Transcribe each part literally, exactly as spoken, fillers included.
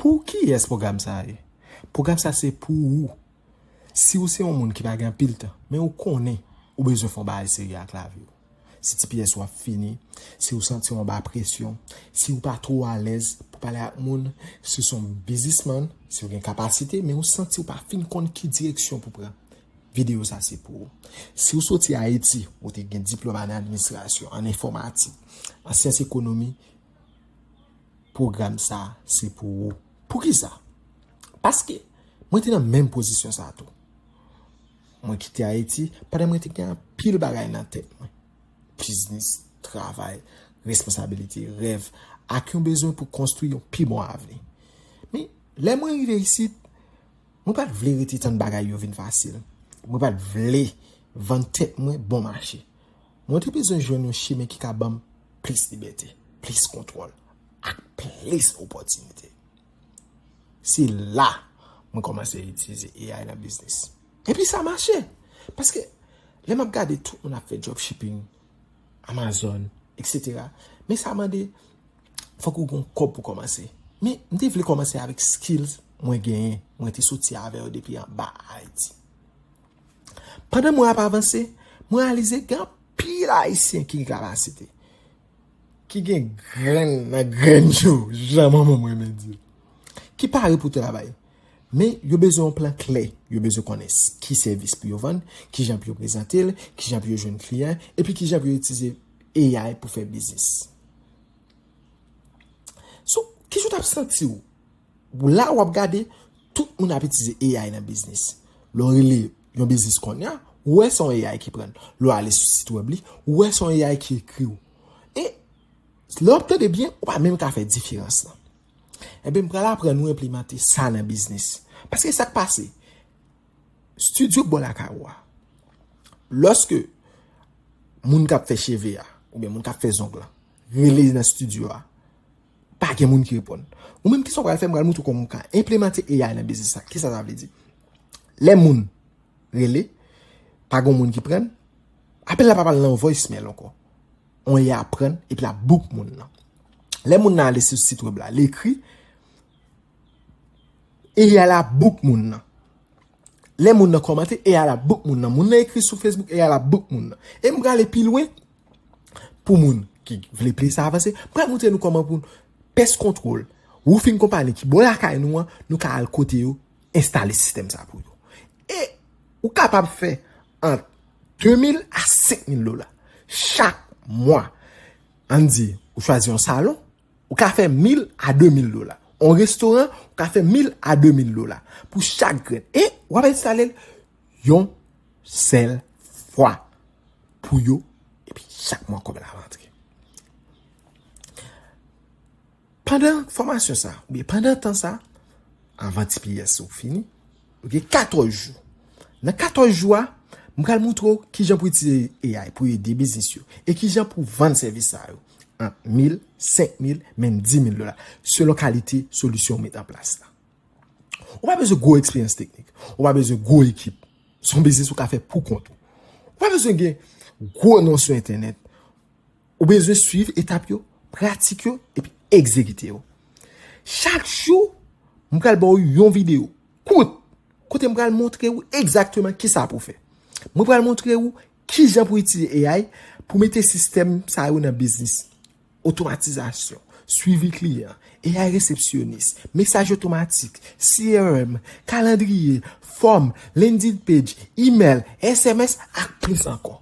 Pou kiyès pwogram sa a ye? Pwogram sa se pou ou. Si ou se yon moun ki pa gen anpil tan, men ou konnen ou bezwen fè yon bagay serye ak lavi w. Si T P S ou ap fini, si ou santi w anba presyon, si ou pa twò alèz pou pale ak moun, si w se yon biznismann, si w gen kapasite, men ou santi w pa fin konn ki direksyon pou pran, videyo sa se pou ou. Si w soti Ayiti, ou te gen diplòm an administrasyon, an enfòmatik, an syans ekonomi, pwogram sa se pou ou. Poukisa? Paske mwen te nan menm pozisyon sa tou. Mwen kite Ayiti pandan mwen te gen anpil bagay nan tèt mwen. Biznis, travay, responsabilite, rèv, ak yon bezwen pou konstwi yon pi bon avni. Men, lè mwen rive isit, mwen pa t vle rete tann bagay yo vin fasil. Mwen pa t vle vann tèt mwen bon mache. Mwen te bezwen jwenn yon chemen ki ka ban m plis libète, plis kontwòl, ak plis opòtinite. Se la mwen kòmanse itilize A I nan biznis. Epi sa mache. Paske lè m ap gade tout moun ap fè dropshipping, Amazon, et cetera. Men sa mande, fòk ou gen kòb pou kòmanse. Men m te vle kòmanse avèk skills mwen genyen, mwen te soti avè yo depi anba Ayiti. Pandan mwen ap avanse, mwen reyalize gen anpil Ayisyen ki gen kapasite, ki gen grenn nan grenn yo, jan manman mwen renmen di, ki pare pou travay. Men yo bezwen yon plan klè. Yo bezwen konnen s- ki sèvis pou yo vann, kijan pou yo prezante l, kijan pou yo jwenn kliyan, epi kijan pou yo itilize A I pou fè biznis. So, kijan w t ap santi w? La w ap gade, tout moun ap itilize A I nan biznis. Lè w rele yon biznis kounye a, ou wè se yon A I ki pran l. Lè w ale sou sit wèb li, ou wè se yon A I ki ekri w. E lè w ap tande byen, ou pa menm ka fè diferans lan. Ebyen, m pral aprann ou enplimante sa nan biznis. Paske sa k pase, estidyo k bò lakay ou a, lòske moun k ap fè cheve a, oubyen moun k ap fè zong lan, rele nan estidyo a, pa gen moun ki reponn. Ou menm, kisa w pral fè? M pral montre w kòman w ka enplimante A I nan biznis la. Kisa sa vle di? Lè moun rele, pa gen moun ki pran, apèl la pa pral nan voicemail ankò. On A I ap pran, epi l ap book moun nan. Lè moun nan ale sou sit wèb la, l ekri, A I la book moun nan. Lè moun nan kòmante, A I la book moun nan. Moun nan ekri sou Facebook, A I la book moun nan. E m prale pi lwen pou moun ki vle plis avanse. M pral montre nou kòman pou pèst kontwòl, roofing konpani ki bò lakay nou an, nou ka al kote yo, enstale sistèm sa pou yo. E ou kapab fè ant de mil a senk mil dola chak mwa. Ann di, ou chwazi yon salon, ou ka fè mil a de mil dola. Yon restoran, ou ka fè mil a de mil dola pou chak grenn. E w ap enstale l yon sèl fwa pou yo, epi chak mwa kòb la rantre. Pandan fòmasyon sa, oubyen pandan tan sa, anvan T P S ou fini, ou gen katòz jou. Nan katòz jou a, m pral montre w kijan pou itilize A I pou ede biznis yo e kijan pou vann sèvis sa yo ant mil, senk mil, menm di mil dola, selon kalite solisyon ou met an plas la. Ou pa bezwen gwo eksperyans teknik. Ou pa bezwen gwo ekip. Se yon biznis ou ka fè pou kont ou. Ou pa bezwen gen gwo non sou entènèt. Ou bezwen swiv etap yo, pratik yo, epi egzekite yo. Chak jou, m pral ba w yon videyo kout, kote m pral montre w egzakteman kisa pou fè. Mwen pral montre w kijan pou itilize A I pou mete sistèm sa yo nan biznis. Otomatizasyon, swivi kliyan, A I resepsyonis, mesaj otomatik, C R M, kalandriye, fòm, landing page, email, S M S, ak plis ankò.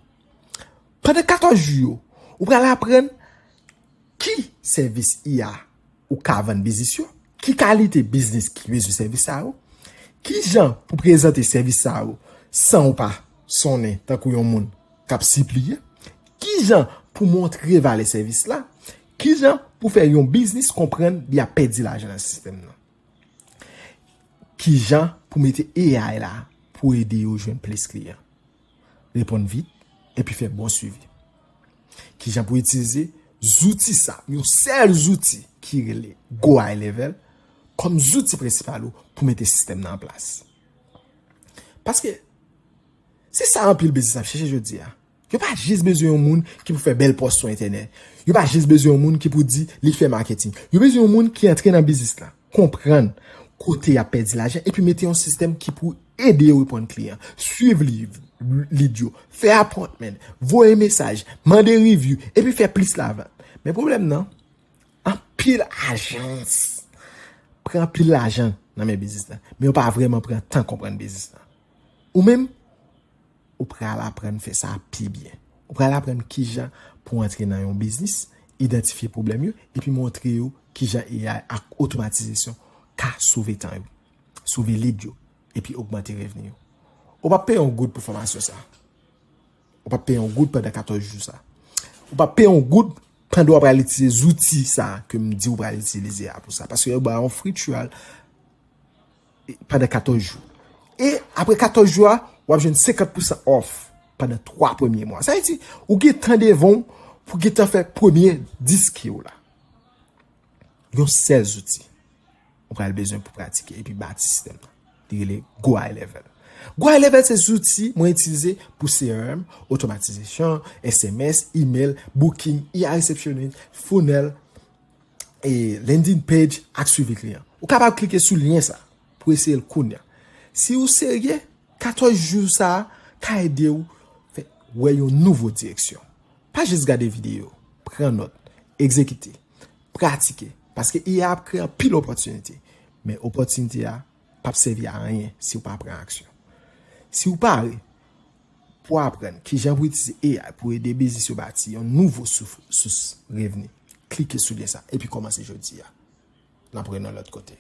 Pandan katòz jou yo, ou pral aprann ki sèvis I A ou ka vann biznis yo, ki kalite biznis ki bezwen sèvis sa yo, kijan pou prezante sèvis sa yo san ou pa sonnen tankou yon moun k ap sipliye, kijan pou montre valè sèvis la, kijan pou fè yon biznis konprann li ap pèdi lajan nan sistèm nan, kijan pou mete A I la pou ede yo jwenn plis kliyan, reponn vit, epi fè bon swivi. Kijan pou itilize zouti sa, yon sèl zouti ki rele Go High Level, kòm zouti prensipal ou pou mete sistèm nan an plas. Paske se sa anpil biznis ap chèche jodi a. Yo pa jis bezwen yon moun ki pou fè bèl pòs sou entènèt. Yo pa jis bezwen yon moun ki pou di li fè maketing. Yo bezwen yon moun ki antre nan biznis la. konprann kote y ap pèdi lajan, epi mete yon sistèm ki pou ede yo reprann kliyan, swiv lead yo, fè appointment, voye mesaj, mande review, epi fè plis lavant. Men pwoblèm nan, anpil ajans pran anpil lajan nan men biznis la, men yo pa vrèman pran tan konprann biznis la. Ou menm, ou pral aprann fè sa pi byen. Ou pral aprann kijan pou antre nan yon biznis, idantifye pwoblèm yo, epi montre yo kijan A I ak otomatizasyon ka sove tan yo, sove lead yo, epi ogmante revni yo. Ou p ap peye yon goud pou fòmasyon sa. Ou p ap peye yon goud pandan katòz jou sa. Ou p ap peye yon goud pandan w ap pral itilize zouti sa ke m di w pral itilize a pou sa. Paske yo ba yon free trial pandan katòz jou. E apre katòz jou a, w ap jwenn senkant pousan off pandan twa premye mwa. Sa vle di, ou gen tan devan w pou gen tan fè premye dis K w la. Yon sèl zouti ou pral bezwen pou pratike epi bati sistèm nan. Li rele Go High Level. Go High Level se zouti mwen itilize pou C R M, otomatizasyon, S M S, email, booking, A I receptionist, funnel, e landing page ak swivi kliyan. Ou kapab klike sou lyen sa pou eseye l kounye a. Si ou serye, katòz jou sa a ka ede w fè wè yon nouvo direksyon. Pa jis gade videyo, pran nòt, egzekite, pratike, paske A I ap kreye anpil opòtinite, men opòtinite a p ap sèvi a anyen si w pa pran aksyon. Si w pare pou aprann kijan pou itilize A I pou ede biznis yo bati yon nouvo souf, sous revni, klike sou lyen sa epi kòmanse jodi a. N ap wè nou lòt kote.